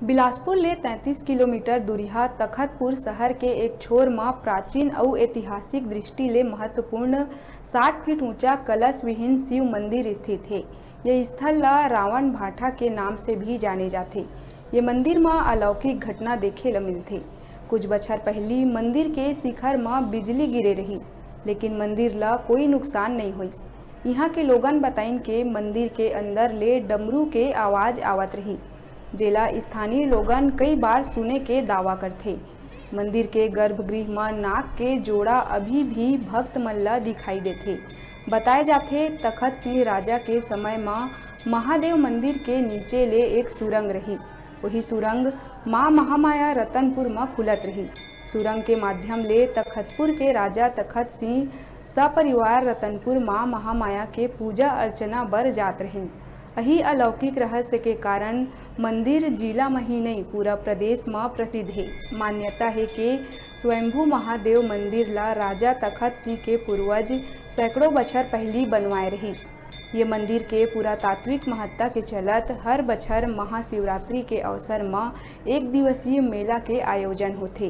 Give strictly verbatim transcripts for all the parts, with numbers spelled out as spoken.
बिलासपुर ले तैंतीस किलोमीटर दूरिहा तखतपुर शहर के एक छोर म प्राचीन अउ ऐतिहासिक दृष्टि ले महत्वपूर्ण साठ फीट ऊंचा कलश विहीन शिव मंदिर स्थित हे। ये स्थल ल रावण भाटा के नाम से भी जाने जाथे। ये मंदिर म अलौकिक घटना देखे ल मिलथे। कुछ बछर पहिली मंदिर के शिखर म बिजली गिरे रहिस, लेकिन मंदिर ल कोई नुकसान नइ होइस। इहां के लोगन बताइन के मंदिर के अंदर ले डमरू के आवाज आवत रहिस, जेला स्थानीय लोगन कई बार सुने के दावा करथे। मंदिर के गर्भगृह म नाग के जोड़ा अभी भी भक्त मन ल दिखाई देथे। बताए जाथे, तखत सिंह राजा के समय म महादेव मंदिर के नीचे ले एक सुरंग रहिस। वही सुरंग मां महामाया रतनपुर म खुलत रहिस। सुरंग के माध्यम ले तखतपुर के राजा तखत सिंह सपरिवार रतनपुर मां महामाया के पूजा अर्चना बर जात रहिन। अही अलौकिक रहस्य के कारण मंदिर जिला म ही नइ, पूरा प्रदेश म प्रसिद्ध हे। मान्यता हे के स्वयंभू महादेव मंदिर ल राजा तखत सिंह के पूर्वज सैकड़ों बछर पहिली बनवाए रहिस। ये मंदिर के पुरातात्विक महत्ता के चलत हर बछर महाशिवरात्रि के अवसर म एक दिवसीय मेला के आयोजन होथे।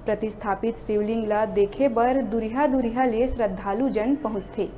प्रतिस्थापित शिवलिंग ल देखे बर दुरिहा-दुरिहा ले श्रद्धालु जन पहुंचथे।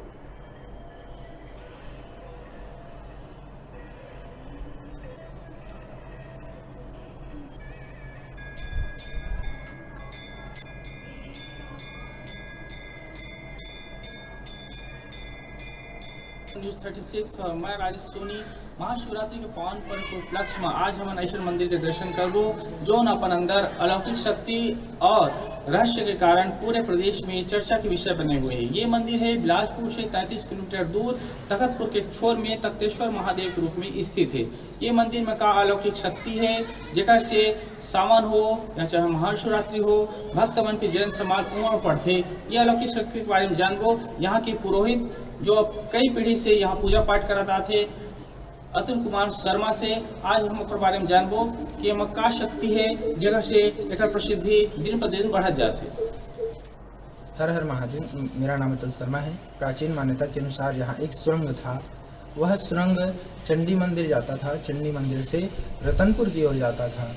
न्यूज़ थर्टी सिक्स और मैं राजेश सोनी। महाशिवरात्रि के पावन पर्व के उपलक्ष्य में आज हमन ऐसे मंदिर के दर्शन करबो, जोन अपन अंदर अलौकिक शक्ति और रहस्य के कारण पूरे प्रदेश में चर्चा के विषय बने हुए हैं। ये मंदिर है बिलासपुर से तैंतीस किलोमीटर दूर तखतपुर के छोर में तख्तेश्वर महादेव के रूप में स्थित है। ये मंदिर में का अलौकिक शक्ति है, जेकर से सावन हो या चाहे महाशिवरात्रि हो, भक्त मन के जन समान उमड़ पड़थे। ये अलौकिक शक्ति के बारे में जानबो। यहाँ के पुरोहित, जो कई पीढ़ी से यहाँ पूजा पाठ करत आथे, अतुल कुमार शर्मा से आज हम ओकर बारे में जानबो कि एमा का शक्ति है, जेकर से एकर प्रसिद्धि दिन पर दिन बढ़त जात है। हर हर महादेव। मेरा नाम अतुल शर्मा है। प्राचीन मान्यता के अनुसार यहाँ एक सुरंग था। वह सुरंग चंडी मंदिर जाता था, चंडी मंदिर से रतनपुर की ओर जाता था।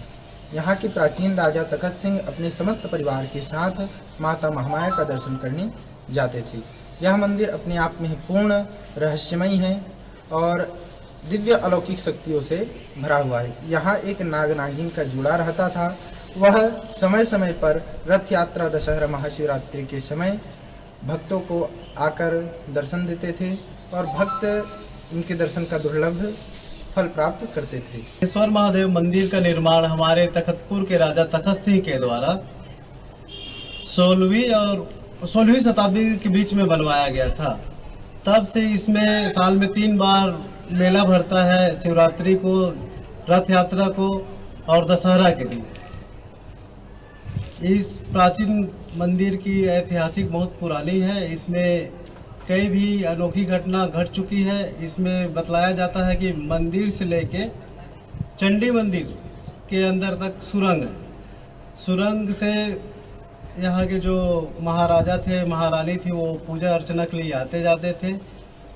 यहाँ के प्राचीन राजा तखत सिंह अपने समस्त परिवार के साथ माता महामाया का दर्शन करने जाते थे। यह मंदिर अपने आप में पूर्ण रहस्यमयी है और दिव्य अलौकिक शक्तियों से भरा हुआ है। यहाँ एक नाग नागिन का जोड़ा रहता था। वह समय समय पर रथ यात्रा, दशहरा, महाशिवरात्रि के समय भक्तों को आकर दर्शन देते थे और भक्त उनके दर्शन का दुर्लभ फल प्राप्त करते थे। ईश्वर महादेव मंदिर का निर्माण हमारे तखतपुर के राजा तखत सिंह के द्वारा सोलहवीं और सोलहवीं शताब्दी के बीच में बनवाया गया था। तब से इसमें साल में तीन बार मेला भरता है, शिवरात्रि को, रथ यात्रा को और दशहरा के दिन। इस प्राचीन मंदिर की ऐतिहासिक बहुत पुरानी है। इसमें कई भी अनोखी घटना घट चुकी है। इसमें बतलाया जाता है कि मंदिर से लेके चंडी मंदिर के अंदर तक सुरंग है। सुरंग से यहाँ के जो महाराजा थे, महारानी थी, वो पूजा अर्चना के लिए आते जाते थे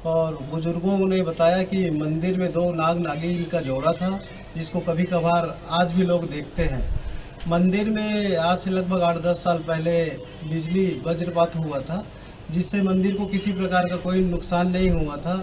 और बुजुर्गों ने बताया कि मंदिर में दो नाग नागिन का जोड़ा था, जिसको कभी कभार आज भी लोग देखते हैं। मंदिर में आज से लगभग आठ दस साल पहले बिजली वज्रपात हुआ था, जिससे मंदिर को किसी प्रकार का कोई नुकसान नहीं हुआ था।